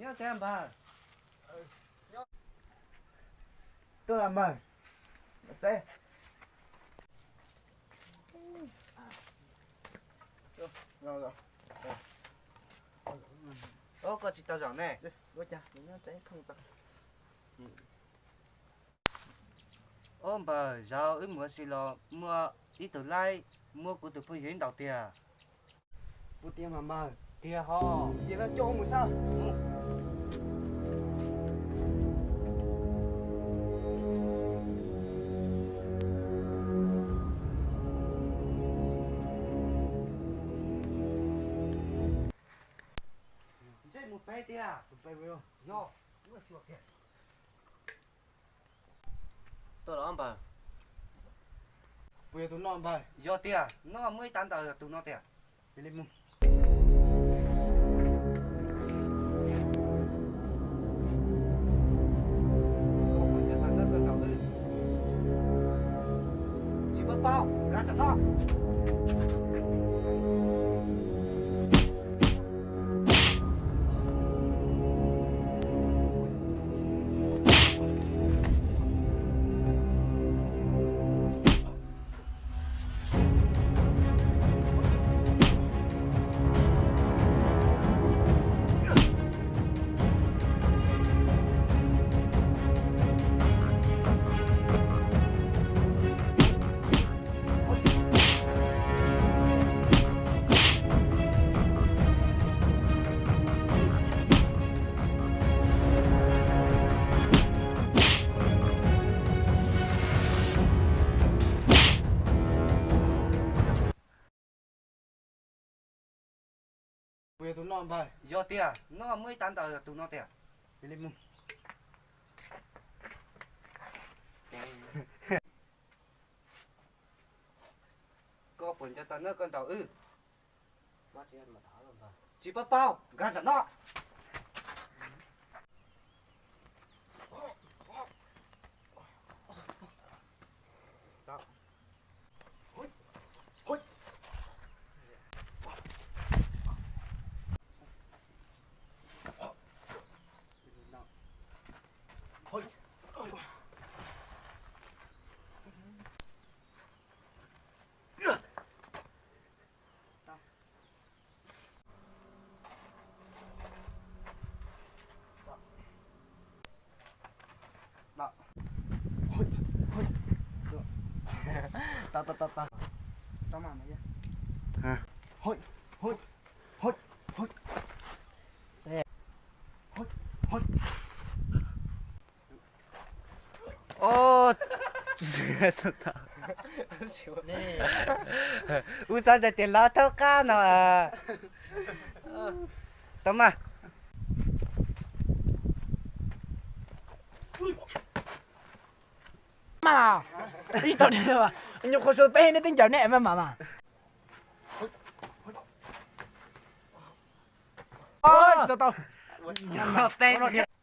Nyob tsev npawg. Tuaj los npawg. Tsev. Koj tsis tau zaum ne. Ob npawg, zaum wb mus ua si los muaj ib tug laib muab kuv tus phooj ywg ib ntaus tiag. Puas tiag mas npawg? Tiag ho. Tiag no coj mus saib. Ntsej muag pem tiag. Yog. Tuaj los npawg. Puas yog tus no npawg? Yog tiag, no muaj ib tav ntawv yog tus no tiag. Cia li mus. Tsis paub paub, kav tsam no. Puas yog tus no npawg? Yog tiag, no muaj ib tav ntawv yog tus no tiag. Cia li mus. Koj puas nco tau na koj ntaus wb? Tsis paub paub, nkag nram no. Ub, xav tias lawv thaub qab no. Tau mas. Mas, ib tau nyuam qhuav sua peb nej twb ncaws nej mas mas. Tsis tau tau. Peb.